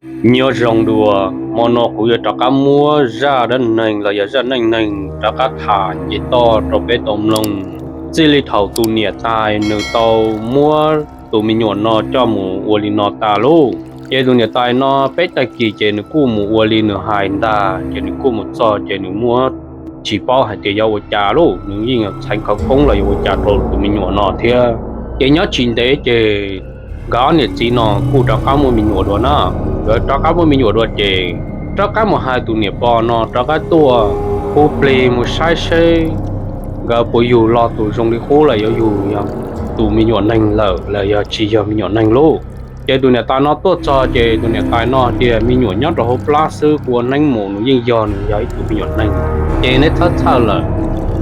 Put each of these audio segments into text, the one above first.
Nyob zoo dua, hmo no kuv yuav rov qab muab zaj dab neeg los yog zaj neej neeg rov qab tham nce toj rau peb tau mloog. Txij li thaum tus niam tais nws tau muab tus me nyuam no coj mus ua li no tas lauj, ces tus niam tais no peb tag kis ces nws kuj mus ua li nws hais ntag, ces nws kuj mus txog ces nws muab tsis paub hais tias yuav ua cas lauj, nws yeej txheev khawv koob los yuav ua cas rau tus me nyuam no thiab. Ces nyob tsis ntev ces nkawd ob niam txiv no kuj rov qab muaj me nyuam dua na. Nkawd rov qab muaj me nyuam dua ces rov qab mus hais tus niam pog no rov qab tuaj pub plig mus saib seb nkawd puas yug lo tus zoo li qub los yuav yug yog tus me nyuam neeg lawm los yog tsis yog me nyuam neeg lauj. Ces tus niam tais no tuaj txog ces tus niam tais no tias me nyuam nyob rau hauv plab xwb, kuv ua neeb mus nws yeej yog nws yog ib tug me nyuam neeg. Ces neb txhob txhawj lawm,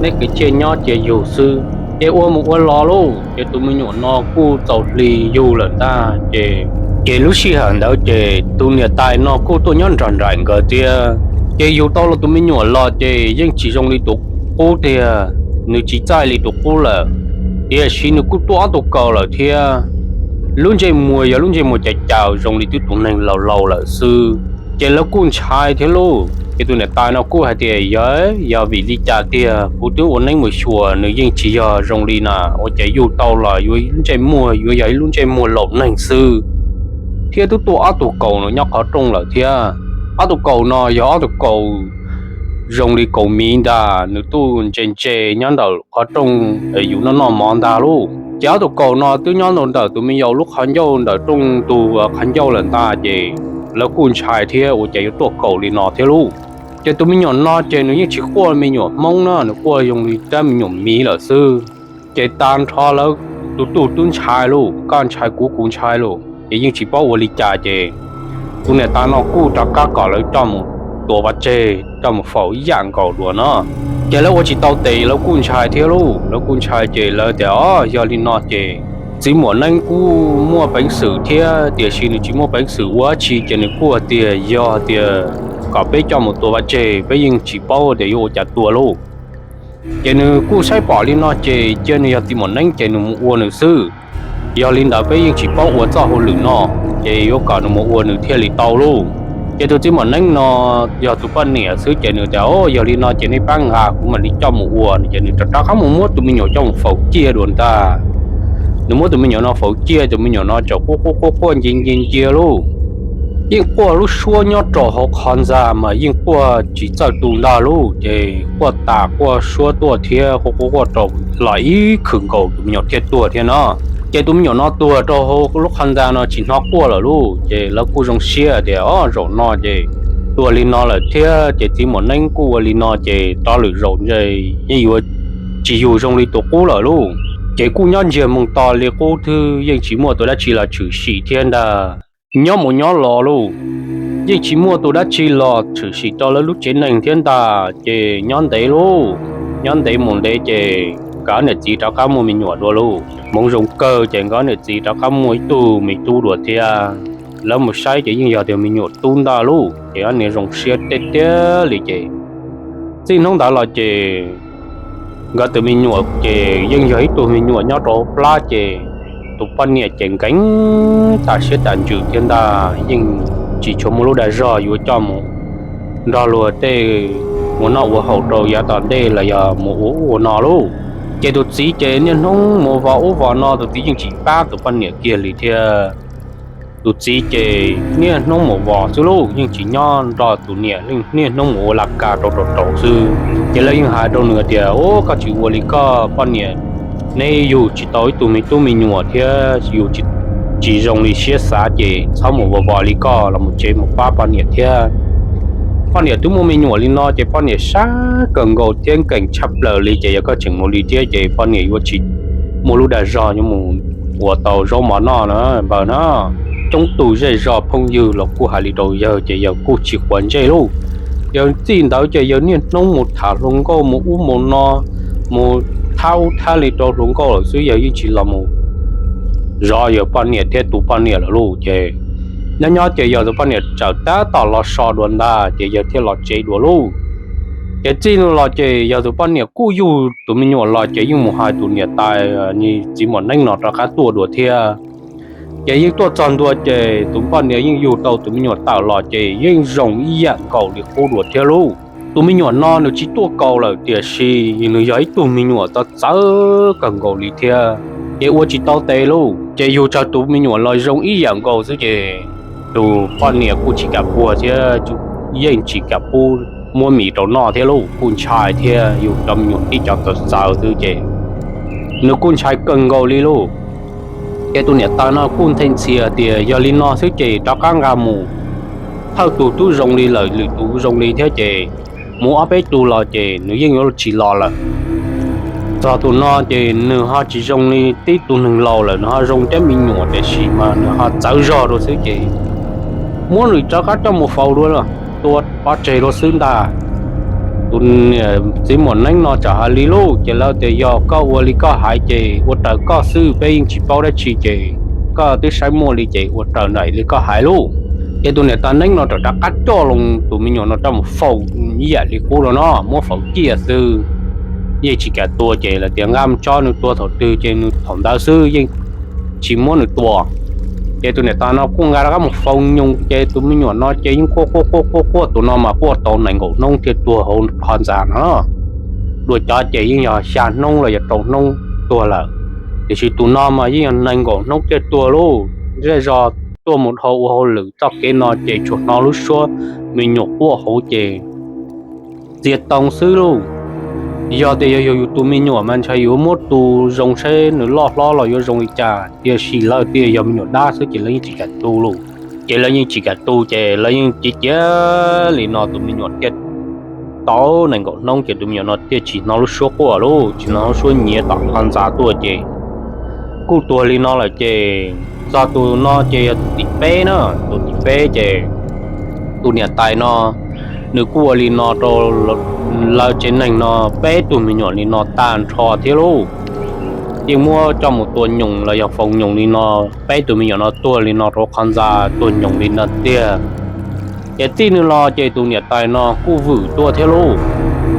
neb kav tsij nyob cia yug xwb. Ces ua mus ua los lauj, ces tus me nyuam no kuj txaus hli yug lawm ntag. Ces, ces lub sij hawm ntawd ces tus niam tais no kuj tuaj nyob nrog nraim nkawd thiab. Ces yug tau los tus me nyuam los ces yeej tsis zoo li tus qub tiag, nws tsis txaij li tus qub lawm. Tiam sis nws kuj tuaj ob tug kaus lawm thiab. Lub ntsej muag yog lub ntsej muag cav caws zoo li twb tus neeg laus laus lawm xwb. Ces lawv kuj ntshai thiab lauj. Ces tus niam tais no kuj hais tias yog, yog vim li cas tiag, kuv twb ua neeb mus xyuas nws yeej tsis yog zoo li na, ua cas yug tau los yuav ntsej muag yuav yog ib lub ntsej muag laus neeg xwb, thiab twb tuaj ob tug kaus no nyob qhov rooj lawm thiab. Ob tug kaus no yog ob tug kaus zoo li kaus miv ntag, nws tuaj ntse ntse nyob ntawm qhov rooj yus noj noj mov ntag lauj. Ces ob tug kaus no twb nyob ntawm tus me nyuam lub qhov ncauj ntawm rooj ntug qhov ncauj lawm ntag, ces lawv kuj ntshai thiab, ua cas yuav tuaj kaus li no thiab lauj. Ces tus me nyuam no ces nws yeej tsis quaj me nyuam Hmoob na, nws quaj zoo li rab me nyuam miv lawm xwb. Ces tag nrho lawv tus tug twb ntshai lauj, koj ntshai kuv kuv ntshai lauj, ces yeej tsis paub ua li cas ces tus niam tais no kuj rov qab kom lawv coj mus tua vaj tseg, coj mus faus ib yam nkaus dua no. Ces lawv ua tsis tau tes lawv kuj ntshai thiab lauj, lawv kuj ntshai ces lawv tias o, yog li no ces txiv muam neeb kuj muaj peev xwm thiab, tiam sis nws tsis muaj peev xwm ua tsi, ces nws kuj tias yog tias kom peb coj mus tua vaj tseg, peb yeej tsis paub tias yuav ua cas tua lauj. Ces nws kuj saib pom li no ces cia nws yog txiv muam neeb ces nws mus ua nws xwb. Yog li ntawd peb yeej tsis paub ua txoj hauj lwm no, ces yuav kom nws mus ua nws thiaj li tau lauj. Ces tus txiv muam neeb no yog tus poj niam xwb ces nws tias o, yog li no ces nej pab nqa kuv mam li coj mus ua no, ces nws rov rov qab mus muab tus me nyuam coj mus faus ciaj dua ntag. Nws muab tus me nyuam no faus ciaj, tus me nyuam no txawm quaj quaj quaj quaj ncia ncia ncia lauj. Yeej quaj lub suab nyob rau hauv qhov ntxa mas yeej quaj tsis txawj tu ntag lauj, ces quaj tas quaj suab tuaj thiab quaj quaj quaj rau los ib khwv nkaus tus me nyuam thiaj tuag thiab no. Ces tus me nyuam no tuag rau hauv lub qhov ntxa no tsis hnov quaj lawm lauj, ces lawv kuj zoo siab tias o, zaum no ces tuag li no lawm thiab, ces txiv muam neeb kuj ua li no ces rov lwm zaum ntshe yeej yuav tsis yug zoo li tus qub lawm lauj. Ces kuj nyob ntsiag moog to li qub twb yeej tsis muaj tus dab tsi los tshwm sim thiab ntag. Nyob mus nyob los lauj, yeej tsis muaj tus dab tsi los tshwm sim rau lawv lub tsev neeg thiab ntag. Ces nyob ntev lauj, nyob ntev mus ntev ces nkawd niam txiv rov qab muaj me nyuam dua lauj. Hmoov zoo kawg ces nkawd niam txiv rov qab muaj ib tug me tub dua thiab. Lawv mus saib ces yeej yog tias me nyuam tub ntag lauj, ces ob niag zoo siab tiag tiag li ces txij hnub ntawd los ces nkawd tus me nyuam ces yeej yog ib tug me nyuam nyob rau hauv plab ces tus poj niam ces nkees tas siab tas ntsws thiab ntag, yeej tsis tshua muaj lub dag zog yuav coj mus nrog luag tej mus noj ua haus rau yav tom ntej los yog mus ua ub ua no lauj. Ces tus txiv ces niaj hnub mus vos ub vos no, tus txiv yeej tsis pab tus poj niam kiag li thiab. Tus txiv ces niaj hnub mus vos xwb lauj, yeej tsis nyob nrog tus niam, niaj hnub mus ua laj kab rau rau rau xwb. Ces lawv yeej hais rau nws tias, Ub, koj tsis ua li koj poj niam, neb yug tsis tau ib tug me tub me nyuam thiab yug tsis zoo li siab xav ces txhob mus vos vos li koj, los mus tsev mus pab poj niam thiab. Poj niam twb muaj me nyuam li no ces poj niam sab kawg nkaus thiab nkees tshaj plaws li ces yog koj tseem mus li thiab ces poj niam yuav tsis muaj lub dag zog yuav mus ua tau zaub mov noj na npawg na. Coob tus zej zog phooj ywg los kuj hais li rau yawg ces yawg kuj tsis quav ntsej lauj. Yawg txij ntawd ces yawg niaj hnub mus tham hluas nkauj mus ub mus no, mus thab ub thab li rau hluas nkauj lawm xwb, yawg yeej tsis los mus zov yawg poj niam thiab tus poj niam lawm lauj. Ces nyob nyob ces yawg tus poj niam txawm tab tom los so dua ntag ces yawg thiaj los tsev dua lauj. Ces txij no los ces yawg tus poj niam kuj yug tus me nyuam los ces yeej mus hais tus niam tais txiv muam neeb no rov qab tuaj dua thiab. Ces yeej tuaj txog ntua ces tus poj niam yeej yug tau tus me nyuam tawm los ces yeej zoo ib yam nkaus li qub dua thiab lauj. Tus me nyuam no nws tsis tuaj kaus lawm tiam sis nws yog ib tug me nyuam txawv txawv kawg nkaus li thiab, ces ua tsis tau tes lauj. Ces yug tsawg tus me nyuam los zoo ib yam nkaus xwb ces tus poj niam kuj tsis kam puag thiab, yeej tsis kam pub muab mis rau noj thiab lauj, kuj ntshai thiab, yug cov me nyuam tib co txawv txawv xwb ces nws kuj ntshai kawg nkaus li lauj. Ces tus niam tais no kuj nthe ntxhias tias yog li no xwb ces rov qab nqa mus, thawj tus twb zoo li lawm, lwm tus zoo li thiab ces mus ob peb tug los ces nws yeej yuav tsis los lawm. Txog tus no ces nws ho tsis zoo li tib tug neeg laus lawm, nws ho zoo cov me nyuam tiam sis mas nws ho txawv zog dua xwb ces muab nws rov qab coj mus faus dua, tua pov tseg dua xwb ntag. Tus niam txiv muam neeb no txawm hais li lauj, ces lawv tias yog koj ua li koj hais ces ua raws koj xwb, peb yeej tsis paub dab tsi ces koj twb saib muaj li ces ua raws nraim li koj hais lauj. Ces tus niam tais neeb no txawm rov qab coj los tus me nyuam no rov mus faus ib yam li qub no no, muab faus ciaj xwb, yeej tsis kam tua ces lawv tias nqa mus tso nws tua thaum twg ces nws thaum ntawd xwb, yeej tsis muab nws tua. Ces tus niam tais no kuj nqa rov qab mus faus nyoos ces tus me nyuam no ces yeej quaj quaj quaj quaj quaj, tus no mas quaj tau nees nkaum hnub thiaj tuag hauv qhov ntxa no. Dua cov ces yeej yog xya hnub los yog rau hnub tuag lawm, tiam sis tus no mas yeej yog nees nkaum hnub thiaj tuag lauj. Zej zog tuaj mus dhau ua hauj lwm txoj kev no ces tsuas hnov lub suab me nyuam quaj hauv ces txias too xwb lauj. Yog tias yog yog yus tus me nyuam mas ntshai yuav muab tu zoo saib nws loj hlob los yuav zoo li cas, tiam sis lawv tias yog me nyuam dab xwb ces lawv yeej tsis kam tu lauj. Ces lawv yeej tsis kam tu ces lawv yeej cia cia li no tus me nyuam thiaj tau nees nkaum hnub ces tus me nyuam no thiaj tsis hnov lub suab quaj lauj, tsis hnov lub suab nyiav tom qhov ntxa tuaj ces kuj tuag li no lawm ces txog tus no ces yog tus tim peb na, tus tim peb ces tus niam tais no nws kuj ua li no rau lawv tsev neeg no peb tug me nyuam li no tag nrho thiab lauj. Yeej muab coj mus tua nyoos los yog faus nyoos li no, peb tug me nyuam no tuag li no rau qhov ntxa tuag nyoos li no tiag. Ces txij nws los ces tus niam tais no kuj vwm tuaj thiab lauj.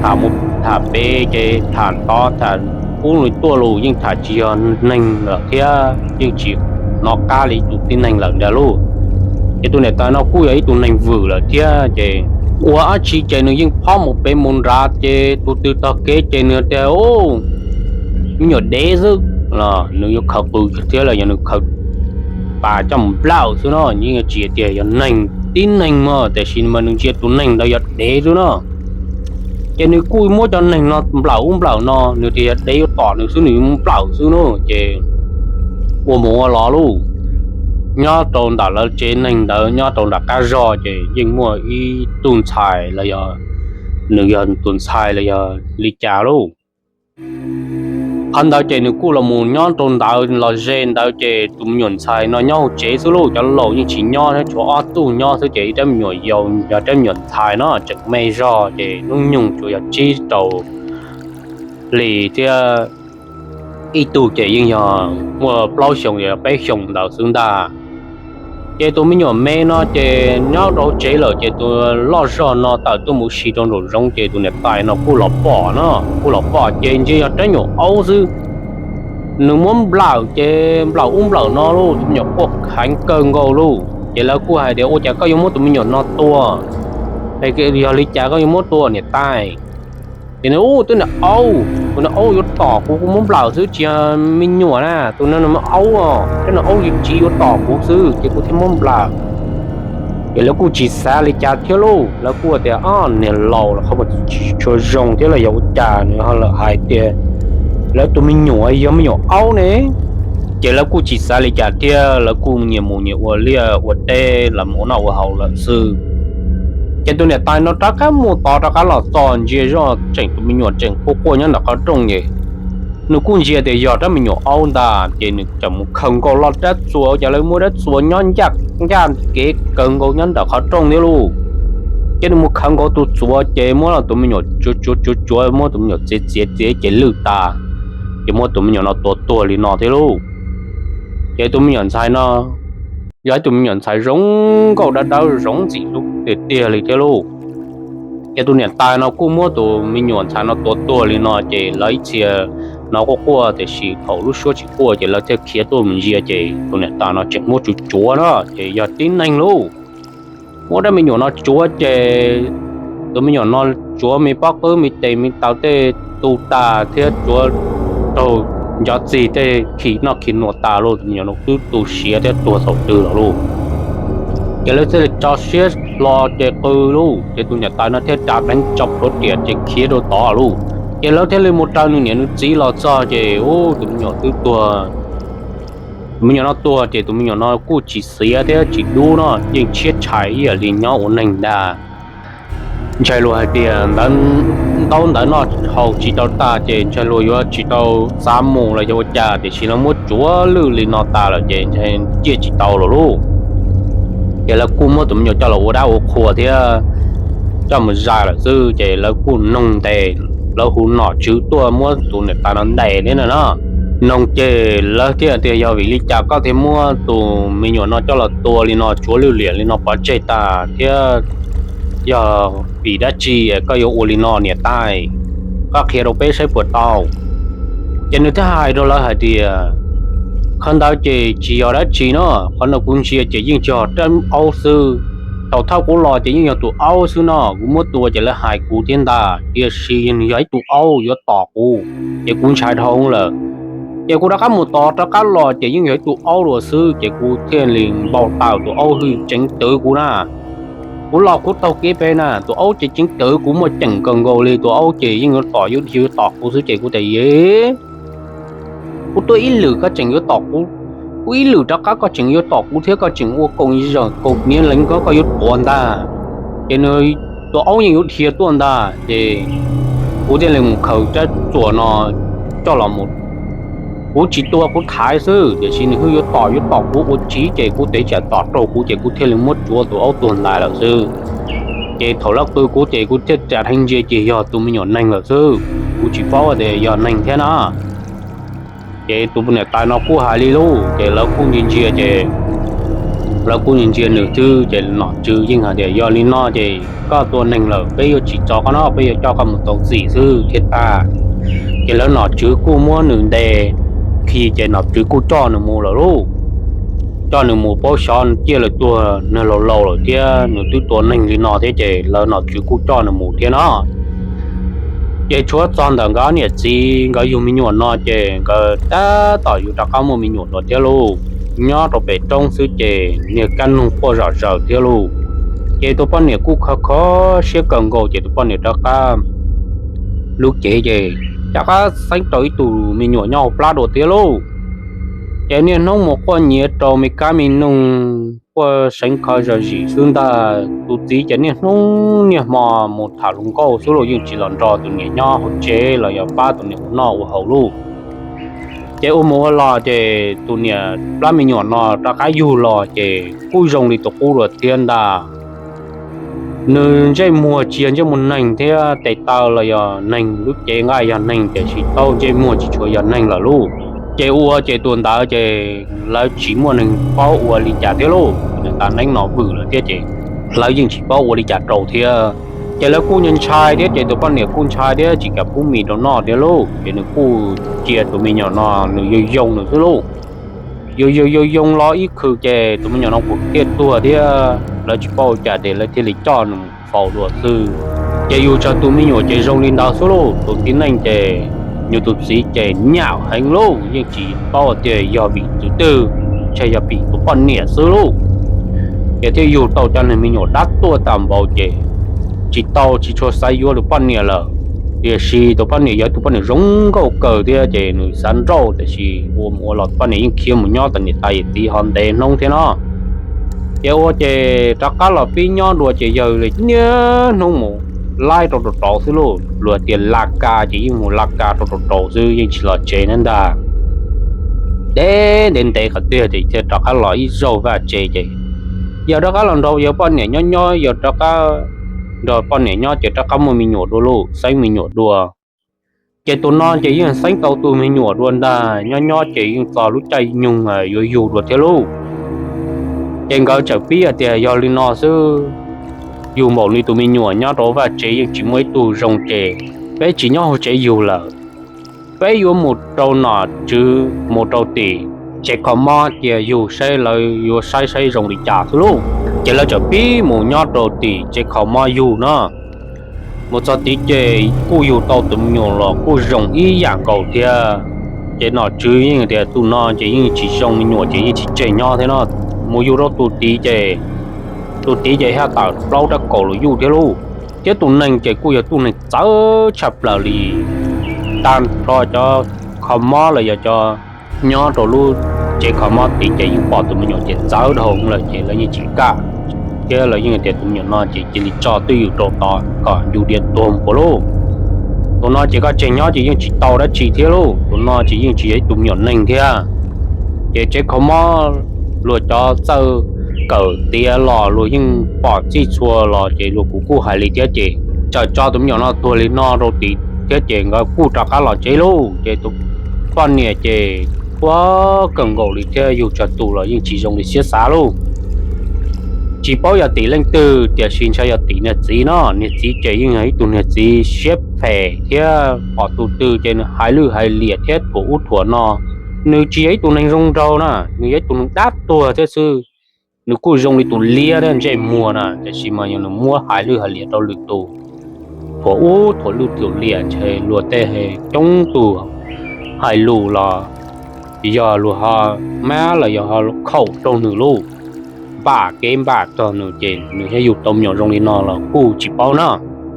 Tham mus tham pem ces tham tod tham ub nws tuaj los yeej tham tsis yog neeg lawm thiab yeej tsis hnov qab li ib tug tib neeg lawm ntag lauj. Ces tus niam tais no kuj yog ib tug neeg vwm lawm thiab ces ua dab tsi ces nws yeej phob mus pem mus nrad ces tus twg tog kev ces nws tias me nyuam dev xwb los nws yuav khaws qws thiab los yog nws khaws pas coj mus nplawm xwb no, yeej tsis tias yog neeg tib neeg mas tiam sis mas nws ntsia tus neeg ntawd yog dev xwb no. Ces nws kuj muab cov neeg no nplawm ub nplawm no, nws tias yog dev yuav tom nws xwb nws yuav nplawm xwb no ces ua mus ua los lauj. Nyob rau ntawm lawv tsev neeg ntawd nyob rau nram qab zog ces yeej muaj ib tug ntxhais los yog nws yog tus ntxhais los yog li cas lauj. Qhov ntawd ces nws kuj los mus nyob rau ntawd los ze ntawd ces tus me nyuam ntxhais no nyob hauv tsev xwb lauj, cov laus yeej tsis nyob thiab, tshuav ob tug nyob xwb ces ib rab me nyuam yaus yog rab me nyuam ntxhais no tseem me zog ces hnub nyoog tsuas yog tsib rau hli thiab ib tug ces yeej yog muaj plaub xyoos yog peb xyoos ntawd xwb ntag. Ces tus me nyuam me no ces nyob rau tsev lawm ces tus loj zog no tawm tuaj mus ua si rau nraum zoov ces tus niam tais no kuj los pom no, kuj los pom ces ntsia yog rab nyuam aub xwb. Nws muab nplawm ces nplawm ub nplawm no lauj, tus me nyuam quaj heev kawg nkaus lauj. Ces lawv kuj hais tias ua cas koj yuav muab tus me nyuam no tua, yog li cas koj yuav muab tua niam tais? Ces nws ua tus niam aub, tus niam aub yuav tom kuv, kuv muab nplawm xwb tsis yog me nyuam na, tus niag aub, tus niag aub yuav tsiv yuav tom kuv xwb ces kuv thiaj muab nplawm. Ces lawv kuj tsis xav li cas thiab lauj, lawv kuj tias ob niag laus los qhov muag tsis tshua zoo thiab los yog ua cas nws ho lawm hais tias lawv tus me nyuam yog me nyuam aub ne. Ces lawv kuj tsis xav li cas thiab, lawv kuj nyias mus nyias ua liaj ua teb, lawv mus ua noj ua haus lawm xwb. Ces tus niam tais no rov qab mus tod rov qab los txog ntsia zoj tseem tus me nyuam tseem quaj quaj nyob ntawm qhov rooj ces nws kuj ntsia tias yog rab me nyuam aub ntag, ces nws txawm mus khaws nkaus los rab txuas, ces lawv muaj rab txuas nyob ncaj ncaj kev kawg nkaus nyob ntawm qhov rooj thiab lauj. Ces nws mus khaws nkaus tus txuas ces muab los tus me nyuam tsuav tsuav tsuav tsuav, muab tus me nyuam txiav txiav txiav ces lwj tas, ces muab tus me nyuam no tua tuag li no thiab lauj. Ces tus me nyuam ntxhais no yog ib tug me nyuam ntxhais zoo nkauj dawb dawb zoo ntxim hlub tiag tiag li thiab lauj. Ces tus niam tais no kuj muab tus me nyuam ntxhais no tua tuag li no ces lawv ib txhia no quaj quaj tiam sis thaum lub suab tsis quaj ces lawv thiaj khiav tuaj mus ntsia ces tus niam tais no tseem muab tsuav tsuav no ces yog tib neeg lauj. Muab rab me nyuam no tsuav ces tus me nyuam no tsuav me pob qwb me tes me taw tej tu tas thiab tsuav raug ncov txig tej khi noj khi nua tas los tus me nyuam no twb tu siav thiab tuag thaum twg los lauj. Ces lawv thiaj li tso siab hlo ces qw lauj, ces tus niam tais no thiaj rov deev tso plhuav riam ces khiav rau tod lauj. Ces lawv thiaj li mus raws nws niam nws txiv los txog ces tus me nyuam twb tuag. Tus me nyuam no tuag ces tus me nyuam no kuj tsis xiav thiab tsis dub no, yeej tshiab tshais ib yam li nyob ua neeg ntag. Ntshai luag hais tias ntaub ntawv noj haus tsis tau tas ces ntshai luag yuav tsis tau xav mus los yog ua cas, tiam sis lawv muab tsuav lwj li no tas lawm ces ntshai ciaj tsis tau lawm lauj. Ces lawv kuj muab tus me nyuam coj los ua dab ua qhua thiab coj mus zais lawm xwb ces lawv kuj noog ntes, lawv hu nom tswv tuaj muab tus niam tais no ntes thiab na no. Noog ces lawv thiaj tias yog vim li cas koj thiaj muab tus me nyuam no coj los tua li no tsuav lwj liam li no pov tseg tas thiab yog vim dab tsi koj yuav ua li no niam tais, koj qhia rau peb saib puas tau. Ces nws thiaj hais rau lawv hais tias qhov ntawd ces tsis yog dab tsi no, qhov no kuv ntsia ces yeej tsis yog rab aub xwb. Thaum thawj kuv los ces yeej yog tus aub xwb no, kuv muab tua ces lawv hais kuv thiab ntag, tiam sis nws yog ib tug aub yuav tom kuv ces kuv ntshai dhau lawm. Ces kuv rov qab mus tos rov qab los ces yeej yog ib tug aub dua xwb ces kuv thiaj li npau taws tus aub hwj tseev twv kuv na. Kuv los kuv taug kev pem na tus aub ces tseev twv kuv muaj ceem kawg nkaus li, tus aub ces yeej yuav tom yuav dhia yuav tom kuv xwb ces kuv tias yej, kuv tuaj ib lwm koj tseem yuav tom kuv, kuv ib lwm rov qab koj tseem yuav tom kuv thiab koj tseem ua koom zam koom niam lees koj, koj yuav tuag ntag. Ces nws tus aub yeej yuav dhia tuaj ntag ces kuv thiaj li mus khaws rab txuas no coj los mus. Kuv tsis tua, kuv thaiv xwb, tiam sis nws hwj yuav tom yuav tom kuv ua tsiv ces kuv tes tsam tom raug kuv ces kuv thiaj li muab tsuav tus aub tuag ntais lawm xwb. Ces thaum lawv qw kuv ces kuv thiaj ras dheev ntsia ces yog tus me nyuam neeg lawm xwb, kuv tsis paub tias yog neeg thiab na. Ces tus niam tais no kuj hais li lauj, ces lawv kuj ntsia ntsia ces lawv kuj ntsia ntsia nws xwb ces nom tswv yeej hais tias yog li no ces koj tua neeg lawm peb yuav tsis tso koj no, peb yuav coj koj mus tau txim xwb thiaj tag. Ces lawv nom tswv kuj muab nws ntes khi ces nom tswv kuj coj nws mus lawm lauj. Coj nws mus paub xyov ciaj lawm tuag, nws laus laus lawm thiab nws twb tua neeg li no thiab ces lawv nom tswv kuj coj nws mus thiab no. Ces tshuav txog ntawm nkawd niam txiv nkawd yug me nyuam no ces nkawd tab tom yug rov qab muaj me nyuam dua thiab lauj. Nyob rau pem roob xwb ces niag kab noog quaj zom zaws thiab lauj. Ces tus poj niam kuj kho kho siab kawg nkaus ces tus poj niam rov qab lub cev ces rov qab xeeb rau ib tug me nyuam nyob hauv plab dua thiab lauj. Ces niaj hnub mus quaj nyiav rau me kab me noog quaj seev kho zom zis xwb ntag. Tus txiv ces niaj hnub niaj hmo mus tham hluas nkauj xwb lauj, yeej tsis los nrog tus niam nyob hauv tsev los yog pab tus niam ua noj ua haus lauj. Ces ua mus ua los ces tus niam plab me nyuam no rov qab yug los ces kuj zoo li tus qub dua thiab ntag. Nws ntsej muag tsis yog ntsej muag neeg thiab, tes taw los yog neeg, lub cev nqaij yog neeg tiam sis taub ntsej muag tsis tshua yog neeg lawm lauj. Ces ua ces tus ntawd ces lawv tsis muaj neeg paub ua li cas thiab lauj, nws tas neeb no vwm lawm thiab ces lawv yeej tsis paub ua li cas rau thiab. Ces lawv kuj ntshai thiab ces tus poj niam kuj ntshai thiab tsis kam pub mis rau noj thiab lauj, ces nws kuj cia tus me nyuam no nws yoo yoo nws xwb lauj. Yoo yoo yoo yoo los ib khwv ces tus me nyuam no kuj thiaj tuag thiab lawv tsis paub ua cas ces lawv thiaj li coj nws mus faus dua xwb. Ces yug tsawg tus me nyuam ces zoo li ntawd xwb lauj. Tus txiv neej ces nws tus txiv ces nyam heev lauj, yeej tsis paub tias yog vim tus twg, ntshe yog vim tus poj niam xwb lauj. Ces thiaj yug tau cov neeg me nyuam dab tuaj tas npaum ces tsis tau tsis tshua xav yuav tus poj niam lawm. Tiam sis tus poj niam yog tus poj niam zoo nkauj kawg thiab ces nws xav nrauj tiam sis ua mus ua los tus poj niam yeej khiav mus nyob tom niam tais yawm txiv ho ntev hnub thiab no. Ces ua ces rov qab los pib nyob dua ces yawg li niaj hnub mus laib rau rau rauv xwb lauj, luag tias la ka ces yeej mus la ka rau rau rauv xwb yeej tsis los tsev na ntag. Ntev ntev ntev qhov twg ces thiaj rov qab los ib zaug vaj tsev ces yawg rov qab los nrog yawg poj niam nyob nyob, yawg rov qab nrog poj niam nyob ces rov qab muaj me nyuam dua lauj, xeeb me nyuam dua. Ces tus no ces yeej xeeb tau tus me nyuam dua ntag, nyob nyob ces yeej txog lub caij nyoog yuav yug dua thiab lauj. Ces nkawd txawm pib hais tias yog li no xwb, yug npaum li tus me nyuam nyob rau vaj tsev yeej tsis muaj ib tug zoo ces peb tsis nyob hauv tsev yug lawm. Peb yuav mus rau nom tswv mus rau tim tsev kho mob cia yug saib lawv yuav saib saib zoo li cas xwb lauj. Ces lawv txawm pib mus nyob rau tim tsev kho mob yug no. Mus txog tid ces kuj yug tau tus me nyuam los kuj zoo ib yam nkaus thiab. Ces nom tswv yeej tias tus no ces yeej tsis zoo, me nyuam ces yeej tsis tseg nyob thiab no. Mus yug rau tus tid ces tus tid ces thiaj tawm plaub rab kaum los yuj thiab lauj. Thiab tus neeg ces kuj yog tus neeg txawv tshaj plaws li. Tag nrho cov kho mob los yog cov nyob rau lub tsev kho mob tid ces yeej pom tus me nyuam ces txawv dhau lawm ces lawv yeej tsis kam, thiab lawv yeej tias tus me nyuam no ces cia li tso twj ywm rau tod kom ncu diav tuag mus puas lauj. Tus no ces koj tseg nyob ces yeej tsis tau dab tsi thiab lauj, tus no ces yeej tsis yog ib tug me nyuam neeg thiab. Ces tsev kho mob luag cov txawj kawm tiav los luag yeej pom txij txhua los ces luag kuj kuj hais li thiab ces txawm tso tus me nyuam no tuag li no rau tid thiab ces nkawd kuj rov qab los tsev lauj. Ces tus poj niam ces quaj kawg nkaus li thiab yug tsawg tus los yeej tsis zoo li siab xav lauj. Tsis paub yog tim leej twg tiam sis ntshai yog tim niag txiv no. Niag txiv ces yeej yog ib tug niag txiv siab phem thiab pom tus twg ces nws hais lwj hais liam thiab thuam ub thuam no. Nws tsis yog ib tug neeg zoo nraug na, nws yog ib tug neeg dab tuag thiab xwb. Nws kuj zoo li tus liab thiab ntsej muag na, tiam sis mas yog nws muab hais lwj hais liam rau lwm tus, thuam ub thuam lwj thuam liam ntshe luag tej coob tus hais lus los yog luag ho mab los yog ho khaum raug nws lauj, npam kev npam tog nws ces nws thiaj yug tau me nyuam zoo li no los kuj tsis paub na.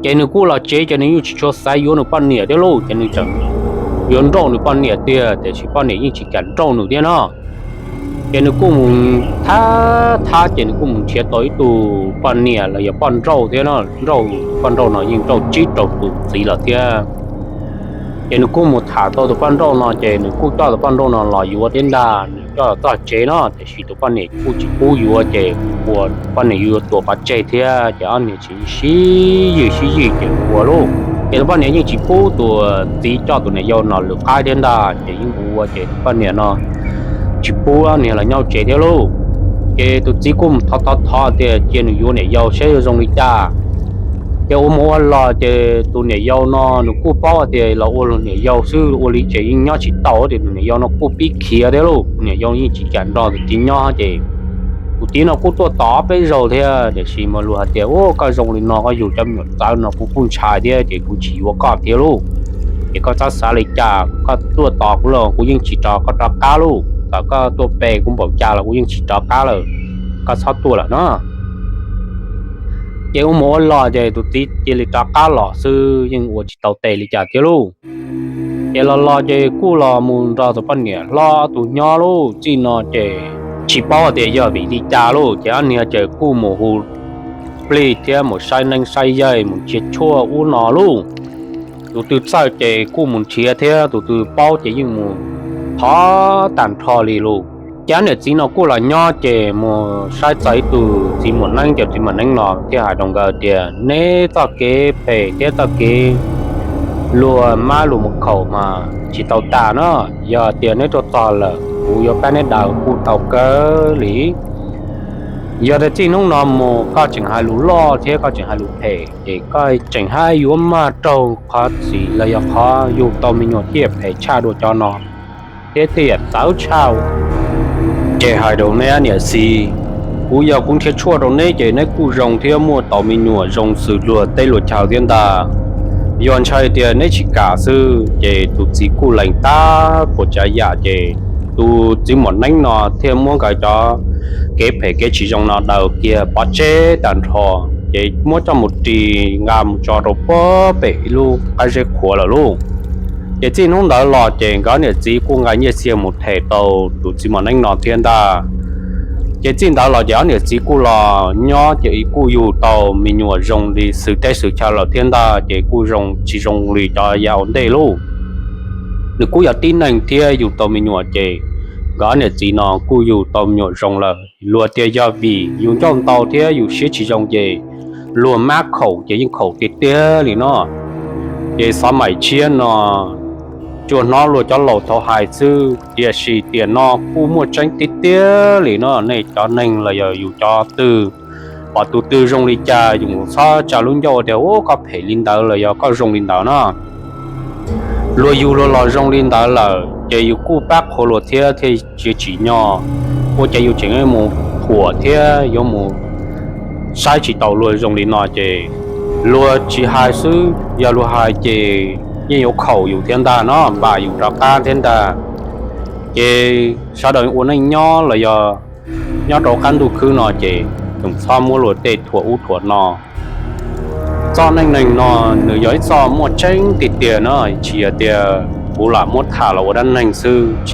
Ces nws kuj los tsev ces nws yeej tsis tshua xav yuav nws poj niam thiab lauj, ces nws tseem yuav nrauj nws poj niam tiag tiam sis poj niam yeej tsis kam nrauj nws thiab no. Ces nws kuj mus thab thab ces nws kuj mus nrhiav tau ib tug poj niam los yog poj nrauj thiab no, nrauj, poj nrauj no yeej nrauj tsib rau tus txiv lawm thiab. Ces nws kuj mus tham tau tus poj nrauj no ces nws kuj coj tus poj nrauj no los yuav thiab ntag, nws coj txoj tsev no tiam sis tus poj niam kuj tsis pub yuav ces ua poj niam yuav tuam pov tseg thiab ces ob niag tseem sib ywj sib ywj ces ua lauj. Ces tus poj niam yeej tsis pub tus txiv coj tus niam yau no lwm qaib thiab ntag ces yeej ua ces tus poj niam no tsis pub ob niag los nyob tsev thiab lauj. Ces tus txiv kuj mus thov thov thov tias cia nws yuav niam yau saib yuav zoo li cas. Ces ua mus ua los ces tus niam yau no nws kuj paub tias los ua luag niam yau xwb ua li ces yeej nyob tsis tau tias tus niam yau no kuj pib khiav thiab lauj. Tus niam yau yeej tsis kam nrog tus txiv nyob ces tus txiv no kuj tuaj tos ob peb zaug thiab tiam sis mas luag hais tias ua koj zoo li no koj yug cov me nyuam txawv no kuv kuj ntshai thiab ces kuv tsis yuav koj thiab lauj. Ces koj txhob xav li cas, koj tuaj tos kuv los kuv yeej tsis rov koj rov qab lauj, txawm koj tuaj pe kuv npaum cas los kuv yeej tsis rov qab lawm, koj txhob tuaj lawm no. Ces ua mus ua los ces tus txiv cia li rov qab los xwb yeej ua tsis tau tes li cas thiab lauj. Ces los los ces kuj los mus nrog tus poj niam hlob tus nyob lauj. Txij no ces tsis paub tias yog vim li cas lauj ces ob niag ces kuj mus hu plig thiab mus saib neeb saib yaig mus ntsia tshuaj ub no lauj. Tus twg txawj ces kuj mus nrhiav thiab tus twg paub ces yeej mus thov tag nrho li lauj. Ces ob niam txiv no kuj los nyob ces mus saib txog ib tug txiv muam neeb ces txiv muam neeb no thiaj hais rau nkawd tias neb txoj kev phem thiab txoj kev luag mab luag mus khaum mas tsis tau tas no. Yog tias neb tuaj txog lawm kuv yuav pab neb daws kuj tau kawg li. Yog tias txij hnub no mus koj tseem hais lus loj thiab koj tseem hais lus phem ces koj tseem haj yuav mag raug qhov txim los yog qhov yug tau me nyuam ciaj phem tshaj dua cov no thiab ciaj txawv tshaj. Ces hais rau neb niam txiv, kuv yog kuv nrhiav tshuaj rau neb ces neb kuj zoo thiab muaj tau me nyuam zoo xws luag teb luag chaw thiab ntag. Yog ntshai tias neb tsis kam xwb ces tus txiv kuj lees tab puas tsav yam ces tus txiv muam neeb no thiaj muab nkawd cov kev phem kev tsis zoo no daws kiag pov tseg tag nrho, ces muab coj mus ris nqa mus tso rau puag pem ib lub qab zeb qhuav lawm lauj. Ces txij hnub ntawd los ces nkawd niam txiv kuj nqa nyiaj txiag mus them tau tus txiv muam neeb no thiab ntag. Ces txij ntawd los ces ob niam txiv kuj los nyob ces kuj yug tau me nyuam zoo li xws teb xws chaw lawm thiab ntag, ces kuj zoo tsis zoo li cov yav ua ntej lauj. Nws kuj yog tib neeg thiab yug tau me nyuam ces nkawd ob niam txiv no kuj yug tau me nyuam zoo lawm. Luag tias yog vim yus ncauj ntau thiab yus siab tsis zoo ces luag mab khaum ces yeej khaum tiag tiag li no. Ces xov maim tshiab no tsuas hnov luag cov laus tau hais xwb, tiam sis tiam no kuj muaj tseeb tiag tiag li no. Nej cov neeg los yog yus cov twg pom tus twg zoo li cas yus txhob tsa lub ncauj tias ua koj phem li ntawd los yog koj zoo li ntawd no. Luag yug luag los zoo li ntawd lawm ces yus kuj pab qhuas luag thiab thiaj tsis tsim nyog, ua cas yus tseem mus thuam thiab yuav mus saib tsis taus luag zoo li no ces luag tsis hais xwb, yog luag hais ces yeej yuav khaum yus thiab ntag no, npam yus rov qab thiab ntag. Ces sawv daws ua neej nyob los yog nyob rau qab ntuj khwb no ces tseem txhob muab luag tej thuam ub thuam no. Txoj neej neeg no nws yog ib txoj muaj tseeb tiag tiag no, tsis yog tias kuv lam muab tham los ua dab neeg xwb.